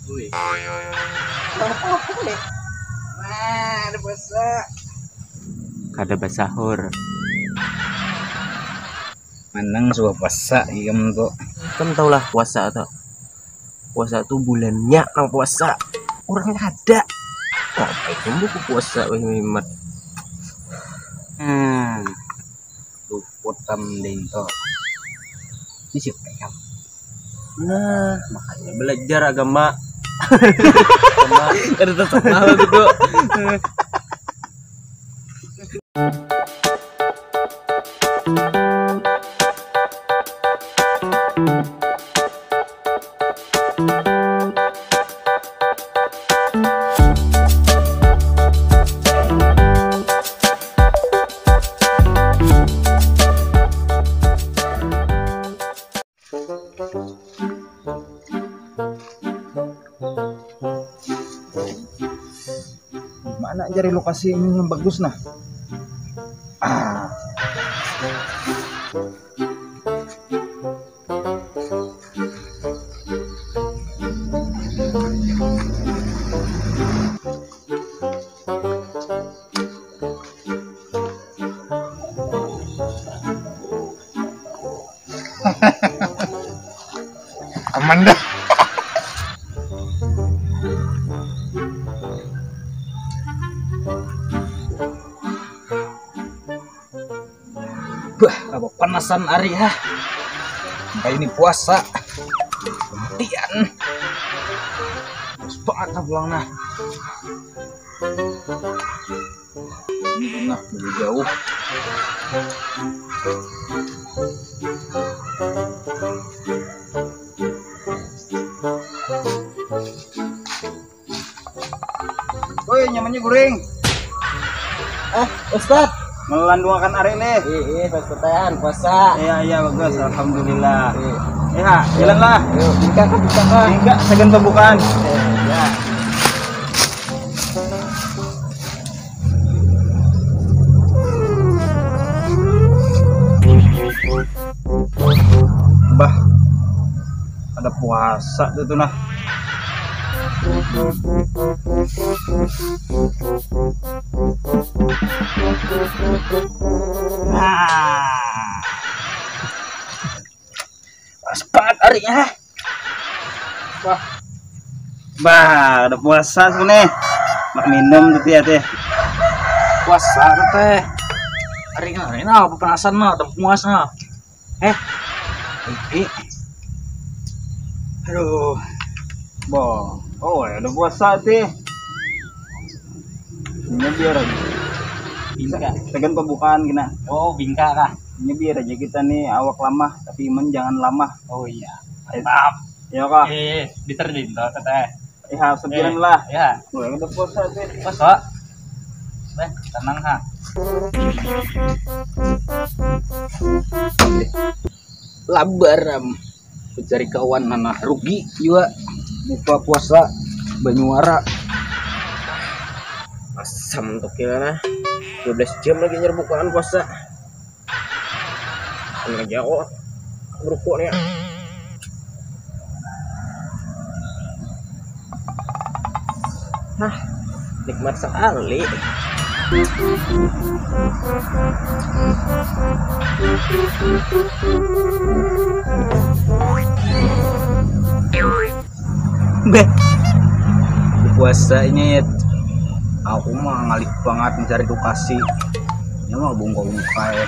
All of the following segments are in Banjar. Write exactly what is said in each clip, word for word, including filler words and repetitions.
Wih. Nah, ada puasa. Kada basahur. Manang suah puasa ikam tu. Kan tahulah puasa tu. Puasa tu bulannya nang puasa. Orang kada. Apa itu buku puasa weh mimat. Hmm. Luput tam ding tu. Ini siapa ya? Nah, makanya belajar agama. Agama. Kada tetap lah gitu. Mana cari lokasi ini yang bagus nah? Ah. Aman dah. Bah, apa panasan ari ha. Kayak ini puasa. Matian. Terus banget lah pulang nah. Nah, lebih jauh. Woi, nyamannya guring. Eh, Ustad, melandungakan arek nih. Iya, iya, Ustad, puasa. Iya, iya, bagus, alhamdulillah. Iya, jalan lah. Yuk, bingka ke, bingka ke. Bingka, segan pembukaan. Iya. Bah, ada puasa tuh, tuh nah. Nah. Pas banget harinya. Wah. Bah, ada puasa sih nih. Mak minum tuh ya teh. Puasa tuh teh. Hari ini apa penasan mah, ada puasa. Eh. Ini. Aduh. Boh. Oh, ada puasa teh. Ini biar aja. Bingka. Tegan pembukaan kena. Oh, bingka kah? Ini biar aja kita nih awak lamah, tapi iman jangan lamah. Oh iya. Mantap. Iya kah? Eh, diterjun tuh, teteh. Iya, sepian lah. Iya. Mulai ada puasa tuh. Puasa. Eh, tenang ha. Labar am. Mencari kawan mana rugi juga. Buka puasa banyuara. Asam tuh kira nah. Dua belas jam lagi nyerbukaan puasa. Kan lagi aku berukuk nih. Nah, nikmat sekali. Beh. Puasanya ya. Aku mah ngalih banget mencari edukasi. Ya mah bungka-bungka ya.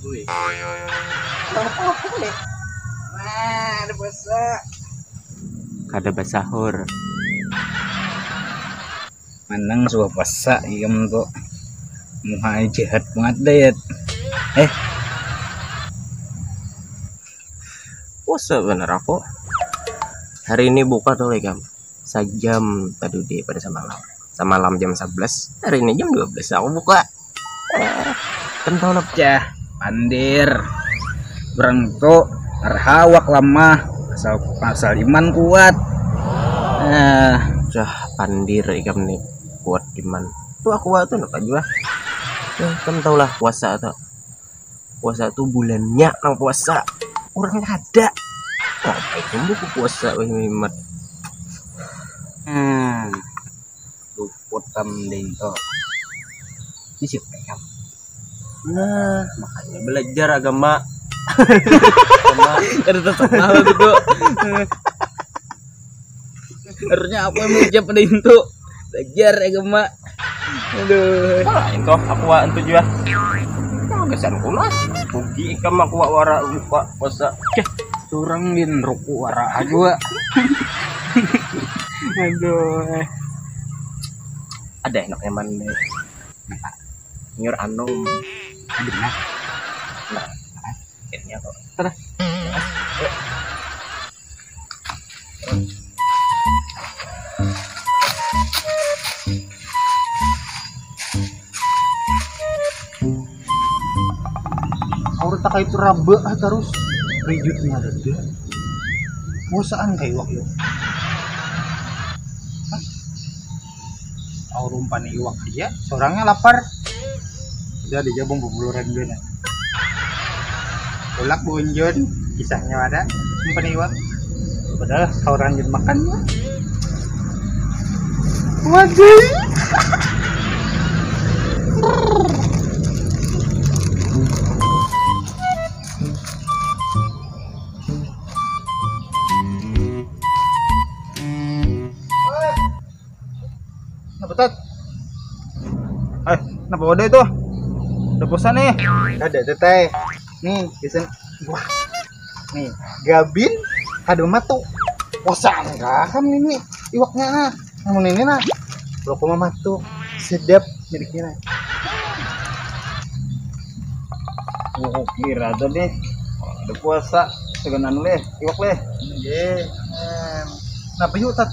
Wih. Nah, ada puasa. Kada basahur. Manang suah puasa ikam tu. Muha jahat banget deh ya. Eh. Puasa bener aku. Hari ini buka tuh ikam. Sajam tadi pada samalam. Samalam jam sebelas, hari ini jam dua belas aku buka. Eh, kental apa? Cah, pandir. Berengko, terhawak lamah. Asal, asal iman kuat. Eh, cah, pandir ikam nih, kuat iman. Tuh aku tuh nak jua. Ya, kan tau lah puasa tuh. Puasa tuh bulannya nang puasa. Orang kada. Apa itu buku puasa weh Mimat. Hmm. Luput tam ding tuh. Ini siapa ya? Nah, makanya belajar agama. Agama. Kada tersalah gitu. Harusnya aku yang mengucap pada itu. Belajar agama. Aduh. Lain kok aku wa entu jua. Kau kesan kunas. Rugi ikam aku wa wara buka puasa. Ceh, turang din ruku wara jua. Aduh. Ada enak nyaman deh. Nyur anum. Benar. Nah, akhirnya kok. Terus. Aur tak itu raba ah terus. Rijutnya ada. Puasaan kayak waktu. Aur umpan iwak aja, seorangnya lapar. Jadi jabung bubuluran gini. Ulak bunjun, kisahnya ada, umpan iwak. Padahal seorang yang makan. Waduh. Napa, Tat? Eh, napa wadah itu? Udah bosan nih. Kada, Tat, ai. Nih, biasa. Wah. Nih, gabin kada mamatu. Bosan kah kam ini iwaknya nah. Namun ini nah. Kalau aku mamatu, sedap miliknya nah. Oh, kira tadi ada puasa, segan anu leh, iwak leh. Nggih. Em, napa yuk, Tat?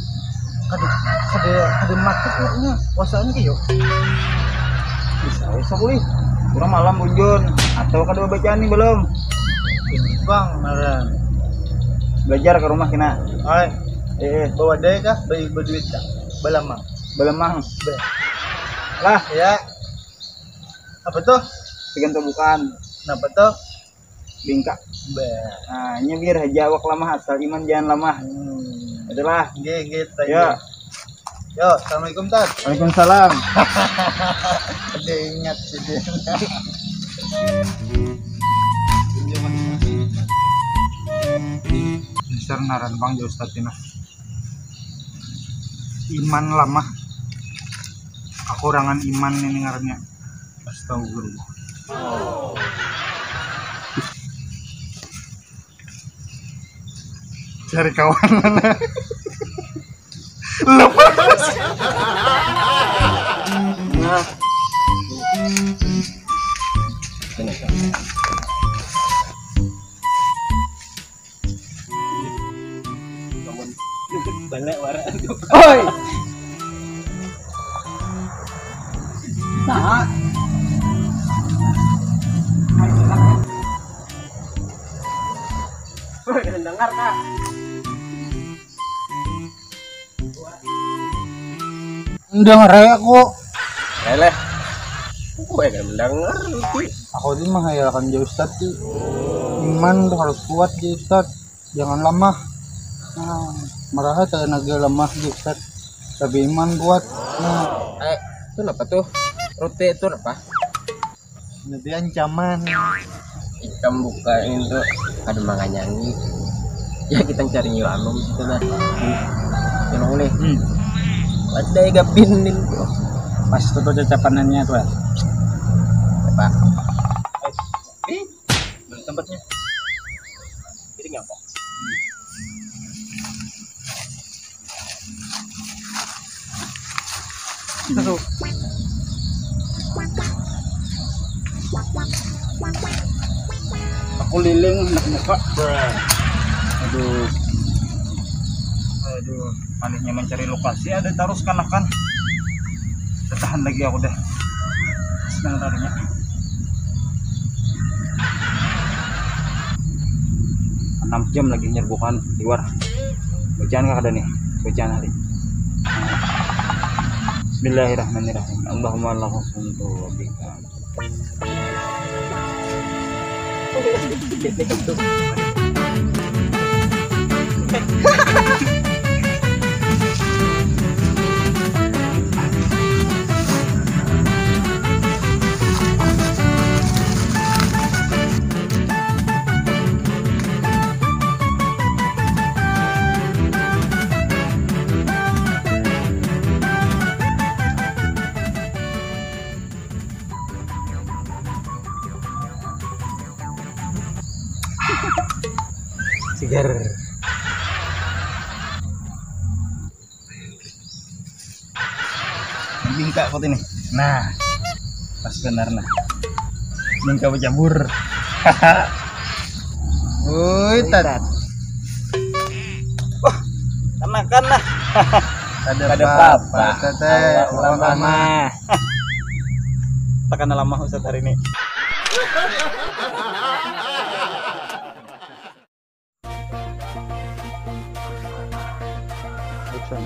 Kada, kada, kada matik yuknya. Puasaan ke yuk. Bisa, bisa boleh. Kurang malam bunjun. Atau kada bacaan nih belum? Bang, ngaran. Belajar ke rumah kena. Oi. Eh, eh. Bawa deh kah? Beli berduit kah? Balamang. Balamang. Be. Lah. Ya. Apa tuh? Segan tuh bukan. Kenapa tuh? Bingka. Be. Nah, ini biar aja awak lamah asal iman jangan lamah. Hmm. Itulah. Nggih, nggih, thank you. Ya. Yo, assalamualaikum, Tat. Waalaikumsalam. Ada ingat sih dia. Dasar ngaran bang jauh Tat ini. Iman lamah. Kakurangan iman ini ngarannya. Astagfirullah. Cari kawan mana? Lepas. Nah. Balik wara. Oi. Nah. Dengar, Kak. Dengar ya aku. Leleh. Aku ya kan mendengar. Aku tuh menghayalkan jauh Ustaz tuh. Iman tuh harus kuat jauh Ustaz. Jangan lamah. Nah, maraha tenaga lamah jauh Ustaz. Tapi iman kuat. Nah. Eh, itu apa tuh? Rute itu apa? Nanti ancaman. Ikam buka itu ada manganyangi. Ya kita cari nyulam gitu dah. Emang nih. Hmm. Ada gabin itu. Pas itu tuh cacapanannya tuh. Apa? Eh, tempatnya. Jadi ngapa? Aduh. Aku liling nak muka. Aduh. Aduh, malihnya mencari lokasi ada terus kanakan. Tahan lagi aku deh. Senang tadinya. Enam jam lagi nyerbukan liwar. Bacaan nggak ada nih? Bacaan hari. Bismillahirrahmanirrahim. Allahumma laka sumtu wa bika. Sigar. Bingka kot ini. Nah, pas benar nah. Bingka bacabur. Woi, tat. Wah, kena, kena. Ada apa-apa, Teteh. Lama. Tekan lama Ustaz hari ini. Action.